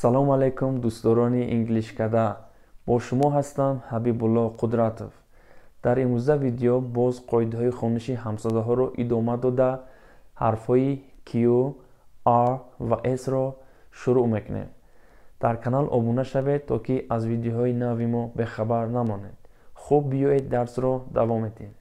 Салом алейкум, дӯстдорони Инглишкада. Бо шумо ҳастам Ҳабибулло Қудратов. Дар имрӯза видео боз қоидаҳои хониши ҳамсадоҳоро идома дода, ҳарфҳои Q, R ва S-ро шурӯъ мекунем. Дар канал обуна шавед, то ки аз видеоҳои нави мо бехабар намонед. Хуб, биёед дарсро давом медиҳем.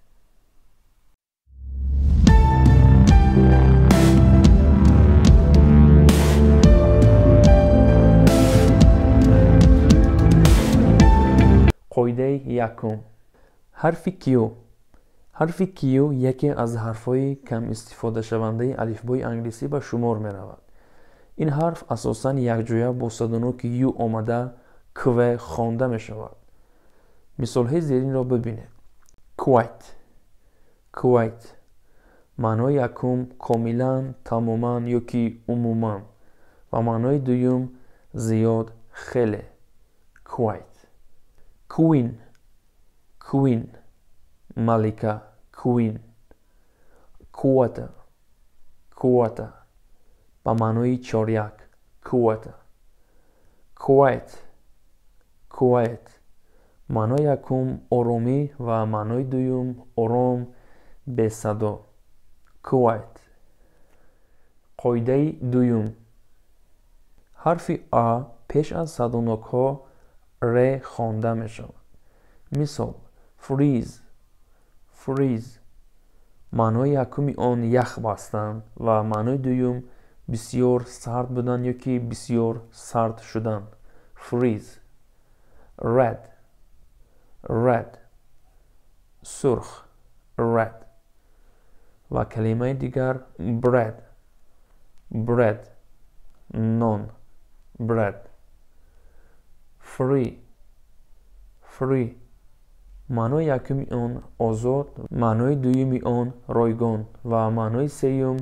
Қоидаи якум. Ҳарфи Q. Ҳарфи Q яке аз ҳарфҳои кам истифодашавандаи алифбои англисӣ ба шумор меравад. Ин ҳарф асосан якҷоя бо садоноки Ю омада Кв хонда мешавад. Мисолҳои зеринро бибинед. Quite, quite. Маънои якум комилан, тамоман ё ки умуман ва маънои дуюм зиёд, хеле. Quite. Queen, queen, малика, queen. Quarter, quarter, ба маънои чоряк, quarter. Quiet, quiet, маънои якум оромӣ ва маънои дуюм ором, бесадо. Quiet. Қоидаи дуюм. Ҳарфи А пеш аз садонокҳо Р хонда мешавад. Мисол: freeze, freeze. Маънои якуми он ях бастан ва маънои дуюм бисёр сард будан ё ки бисёр сард шудан. Freeze. Red, red, сурх, red. Ва калимаи дигар bread, bread, нон, bread. Free, free. Маънои якуми он озод, маънои дуюми он ройгон ва маънои сеюм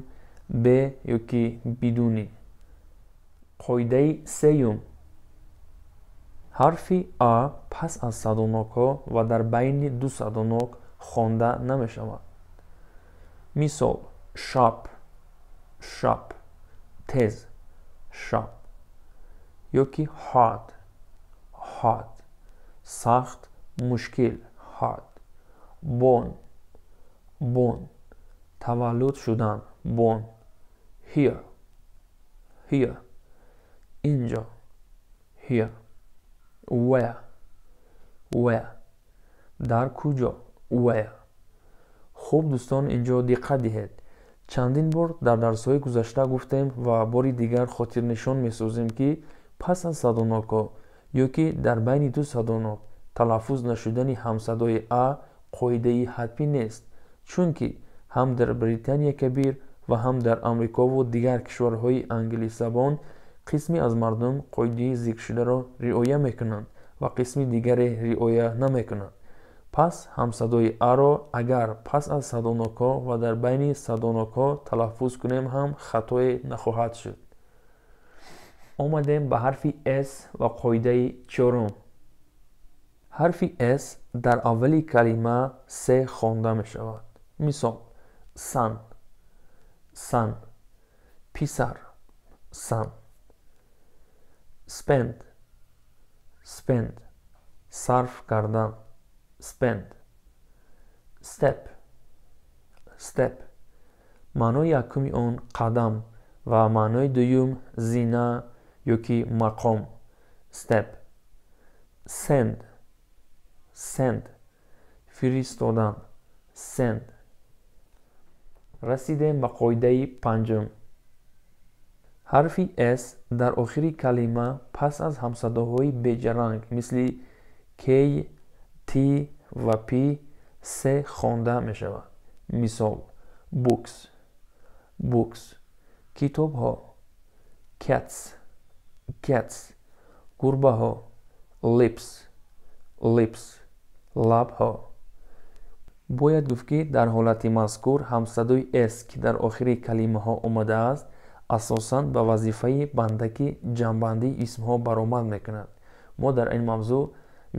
бе ё ки бидуни. Қоидаи сеюм. Ҳарфи А пас аз садонокҳо ва дар байни ду садонок хонда намешавад. Мисол: sharp, sharp, тез, sharp ё ки hard, hard, сахт, мушкил, hard. Born, born, таваллуд шудан, born. Here, here, инҷо, here. Where, where, дар куҷо, where. Хуб дӯстон, инҷо диққат диҳед. Чандин бор дар дарсҳои гузашта гуфтем ва бори дигар хотирнишон месозем, ки пас аз садонокҳо ё ки дар байни ду садонок талаффуз нашудани ҳамсадои А қоидаи ҳатмӣ нест, чунки ҳам дар Британияи Кабир ва ҳам дар Амрикову дигар кишварҳои англисзабон қисме аз мардум қоидаи зикршударо риоя мекунанд ва қисми дигаре риоя намекунанд. Пас ҳамсадои А-ро агар пас аз садонокҳо ва дар байни садонокҳо талаффуз кунем ҳам хатое нахоҳад шуд. Омадем ба ҳарфи S ва қоидаи чорум. Ҳарфи S дар аввали калима С хонда мешавад. Мисол: son, son, писар, son. Spend, spend, сарф кардан, spend. Step, step, маънои якуми он қадам ва маънои дуюм зина ё ки мақом, step. Send, send, фиристодан, send. Расидем ба қоидаи панҷум. Ҳарфи S дар охири калима пас аз ҳамсадоҳои беҷаранг мисли K, T ва P С хонда мешавад. Мисол: books, books, китобҳо, cats, cats, гурбаҳо, lips, lips, лабҳо. Бояд гуфт, ки дар ҳолати мазкур ҳамсадои S, ки дар охири калимаҳо омадааст, асосан ба вазифаи бандаки ҷамъбандии исмҳо баромад мекунад. Мо дар ин мавзӯъ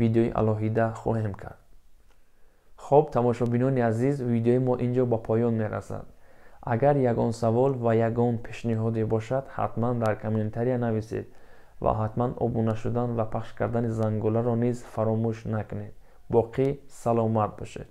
видеои алоҳида хоҳем кард. Хоб, тамошобинони азиз, видеои мо инҷо ба поён мерасад. Агар ягон савол ва ягон пешниҳоде бошад, ҳатман дар комментария нависед. Ва ҳатман обуна шудан ва пахш кардани зангуларо низ фаромӯш накунед. Боқӣ саломат бошед.